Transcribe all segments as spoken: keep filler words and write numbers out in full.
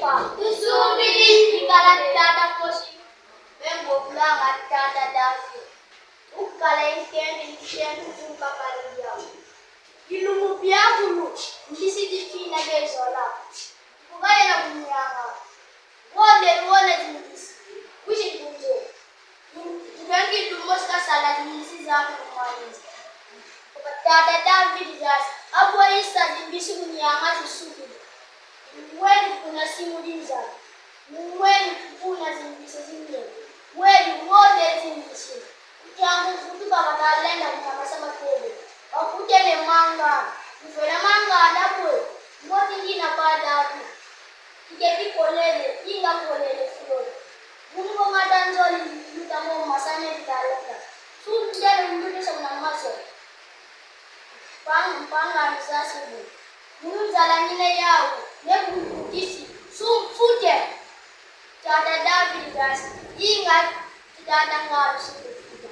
Tusumbidi, ikala tata nkosi, bembo kulanga tata David. Ukala enkende nkende kutuka kala diau. Bilumbu biakulu, mbisi difina dia zola. Kubayela kunyanga. Wole, wole zimbisi. Kushi kunzo. Ntangu lumbu si kasala zimbisi zaku kumwanza. Tata David Gas, abwayisa zimbisi kunyanga zisukidi. Wele kuna simu dinza. Wele kuna zimbisi zinye. Wele wole zimbisi. Ntangu vutu baba kalenda kuna masa makele. Bakutene manga. Mvela manga adabwe. Moti ngina kwa David. Iketi kolele, inga kolele flori. Bungo ngata nzoli luta mo masane bitalonga. Su ndele mbuto sa na maso. Pang, panga mzasi bu. Munu nzala ngina yau, ne bu kisi. Su mfute. Tata David Gas, inga tata ngalu su mfute.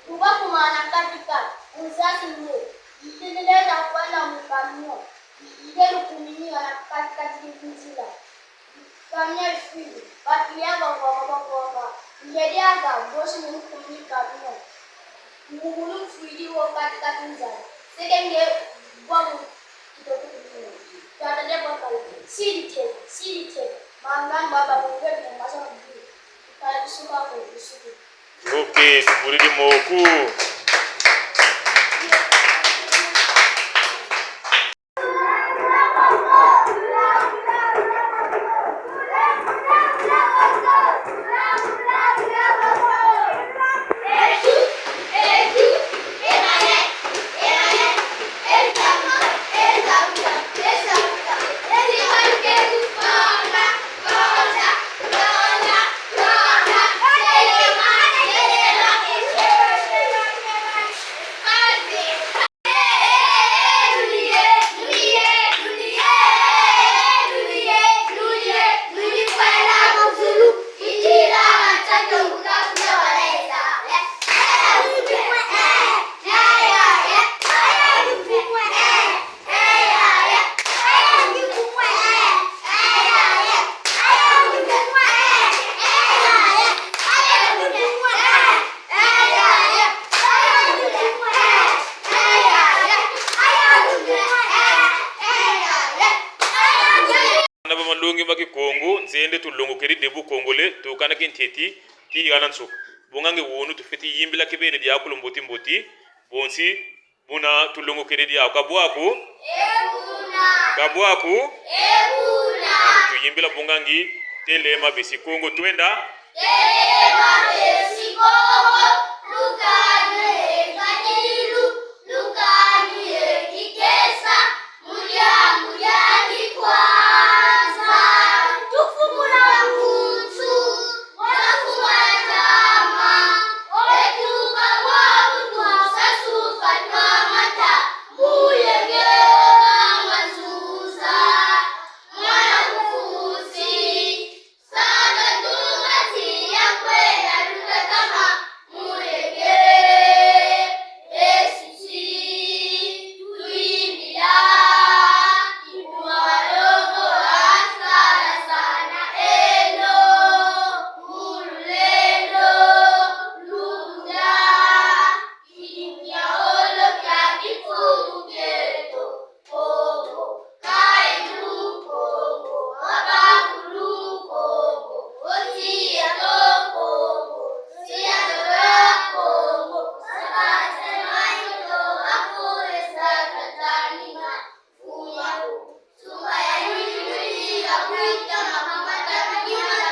Kuba kumana katika, mzasi mwe. Mtendele za kwenda mkamio. Ndele kumini wana katika nzila. Kamia ifwidi, bakili ya bavwama bavwama. Ngedi aga, bosi munu kumini kamio. Ngugulu mfwidi wo kati kati nzala. Seke nge bwamu kitoko kumina. Tata de bakala. Sidi tete, sidi tete. Mangani baba mungwe ni masa mbi. Kala bisuka ko bisuku. Ok, tubudidi moku. Bana ba malongi ma Kikongo, nzende tulongokele debout congolais, tukana kinteti, kigana nsuka. Bonga nge wunu tufweti yimbila kibeni diakulu mboti mboti, bonsi, buna tulongokele diau. Ka bwaku? E buna. Ka bwaku? E buna. Ah, tuyimbila bonga nge, Telema besi Kongo, twenda. Telema besi Kongo, lukanu ye kadilu, lukanu ye kikesa, mu diambu dia kikwanza. Tufumuna nkutu, mwana fuma ntama, obetuka bwabu tusa suka twa mata, muyenge wa manzuza, mwana kufusi. Saka tumati ya kwenda lukatama mulenge. Esisi tuyimbila. Kikuma walongo asala sana eno. Mululendo lunda. Kikinya olo kia kifumu kieto. Kongo, kailu Kongo, wabakulu Kongo, osia to Kongo, sia to ya Kongo, sabate maito, afure saka taninga, fumaku, suma ya yuli yuli ya kuita makamata, kimata,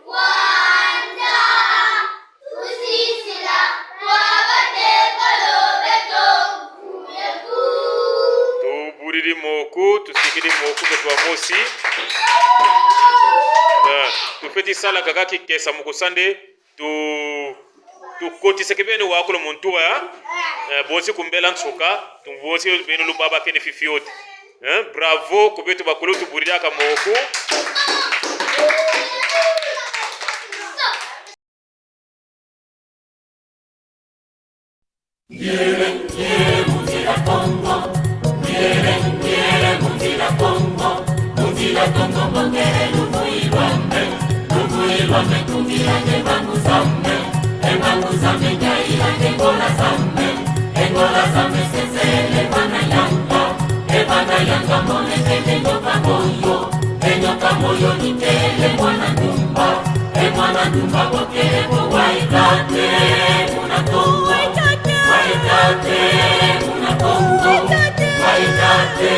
kwanza. Tusisila kwa batekolo beto, mfumu ye mfumu. Tubudidi moku, tusikidi moku beto wa mosi. Eh, tufweti sala kaka kikesa mu kusa nde, tu, tukotisa kibeni wakulu mu ntu wa, eh, bonsi kumbela nsuka, tu bonsi beno lubabakene fioti. Eh, bravo ku beto bakulu, tubudidi aka moku. Moyo ni tele mwana ndumba, e mwana ndumba, bokele vo Waitaté muna Kongo. Waitaté muna Kongo. Waitaté